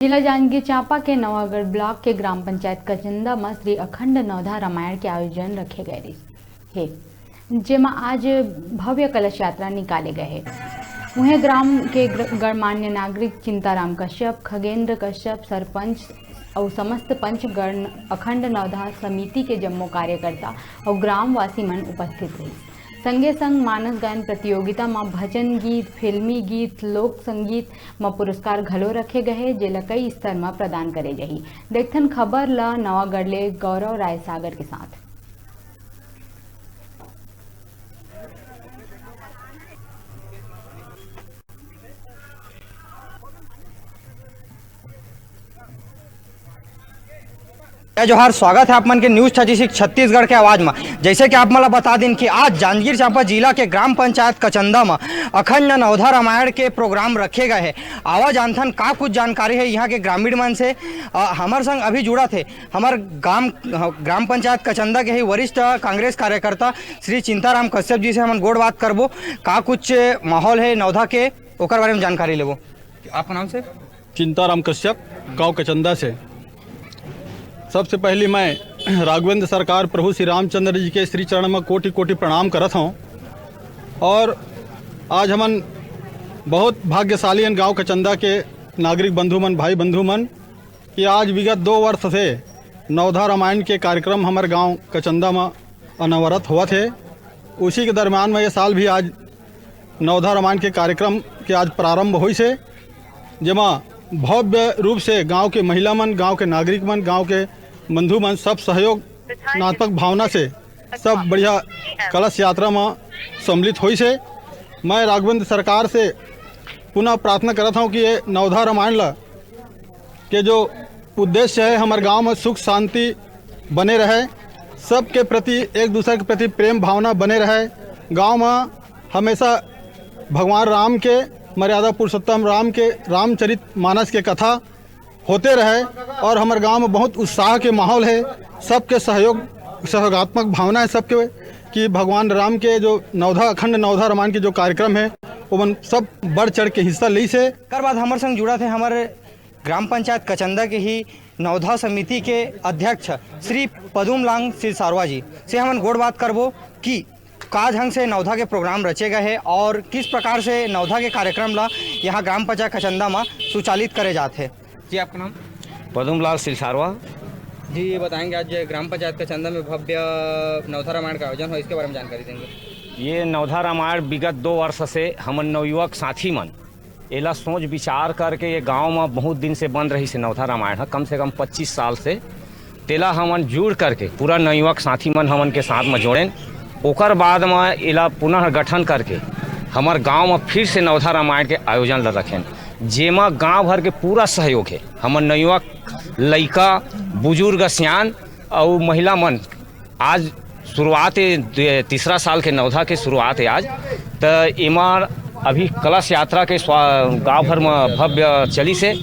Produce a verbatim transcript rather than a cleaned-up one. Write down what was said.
जिला जांजगीर चांपा के नवागढ़ ब्लॉक के ग्राम पंचायत कचंदा म श्री अखंड नवधा रामायण के आयोजन रखे गए रहिस हे, जेमा आज भव्य कलश यात्रा निकाले गए हे। उहें, ग्राम के ग्र-, गणमान्य नागरिक चिंताराम कश्यप, खगेंद्र कश्यप, सरपंच अउ समस्त पंचगण अखंड नवधा समिति के जम्मो कार्यकर्ता अउ ग्रामवासी मन उपस्थित रहिस। संगे संग मानस गायन प्रतियोगिता म भजन गीत, फिल्मी गीत, लोक संगीत म पुरस्कार घलो रखे गए हे, जेला कई स्तर म प्रदान करे जाही। देखथन खबर ल नवागढ़ ले गौरव राय सागर के साथ। जय जोहार, स्वागत है आप मन के न्यूज थर्टी सिक्स छत्तीसगढ़ के आवाज में। जैसे कि आप मन ला बता दिन कि आज जांजगीर चांपा जिला के ग्राम पंचायत कचंदा में अखंड नवधा रामायण के प्रोग्राम रखे गए हैं। आवा जानथन का कुछ जानकारी है यहाँ के ग्रामीण मन से। अ, हमर संग अभी जुड़ा थे हमर गांव, ग्राम पंचायत कचंदा के ही वरिष्ठ कांग्रेस कार्यकर्ता श्री चिंताराम कश्यप जी से हमन गोठ बात करबो। का कुछ माहौल है नवधा के, ओकर बारे में जानकारी लेबो। आपका नाम से? चिंताराम कश्यप, गांव कचंदा से। सबसे पहली मैं राघवेंद्र सरकार प्रभु श्री रामचंद्र जी के श्री चरण में कोटि कोटि प्रणाम करत हूँ। और आज हमन बहुत भाग्यशाली हन गांव कचंदा के नागरिक बंधु मन, भाई बंधु मन, कि आज विगत दो वर्ष से नवधा रामायण के कार्यक्रम हमर गांव कचंदा में अनवरत होवत हे। उसी के दरमियान में ये साल भी आज नवधा रामायण के कार्यक्रम के आज प्रारंभ होइस हे, जेमा भव्य रूप से गांव के महिला मन, गांव के नागरिक मन, गांव के बंधु मन सब सहयोगात्मक भावना से सब बढ़िया कलश यात्रा में सम्मिलित होइस हे। मैं राघवेंद्र सरकार से पुनः प्रार्थना करत हूँ कि ये नवधा रामायण ला के जो उद्देश्य है, हमर गांव में सुख शांति बने रहे, सबके प्रति, एक दूसरे के प्रति प्रेम भावना बने रहे, गांव में हमेशा भगवान राम के, मर्यादा पुरुषोत्तम राम के रामचरित मानस के कथा होते रहे और हमर गांव में बहुत उत्साह के माहौल है। सबके सहयोग, सहयोगात्मक भावना है सबके, कि भगवान राम के जो नवधा, अखंड नवधा रामायण के जो कार्यक्रम है, ओमन सब बढ़ चढ़ के हिस्सा लीस हे। एकर बाद हमर संग जुड़त हे हमर ग्राम पंचायत कचंदा के ही नवधा समिति के अध्यक्ष श्री पदुमलाल सिलसारवा जी से हमन गोठ बात करबो कि का ढंग से नवधा के प्रोग्राम रचे गए हे और किस प्रकार से नवधा के कार्यक्रम ला यहाँ ग्राम पंचायत कचंदा में सुचालित करे जात हे। जी, आपका नाम? पदुमलाल सिलसारवा। जी, ये बताएंगे, आज ग्राम पंचायत कचंदा में भव्य नवधा रामायण का आयोजन हो, इसके बारे में जानकारी देंगे। ये नवधा रामायण विगत दो वर्ष से हमन नवयुवक साथी मन एला सोच विचार करके ये गांव में बहुत दिन से बन रहिस हे नवधा रामायण ह, कम से कम पच्चीस साल से। तेला हमन जुड़ करके पूरा नवयुवक साथी मन हमन के साथ में जोड़ेन। ओकर बाद में एला पुनः गठन करके हमर गांव में फिर से नवधा रामायण के आयोजन ल रखेन, जेमा गांव भर के पूरा सहयोग हे। हमर नवयुवक, लइका, बुजुर्ग, सियान अउ महिला मन आज शुरुआत हे, दे-, तीसरा साल के नवधा के शुरुआत हे आज। त एमा अभी कलश यात्रा के स्वा-, गांव भर में भव्य चलिस हे।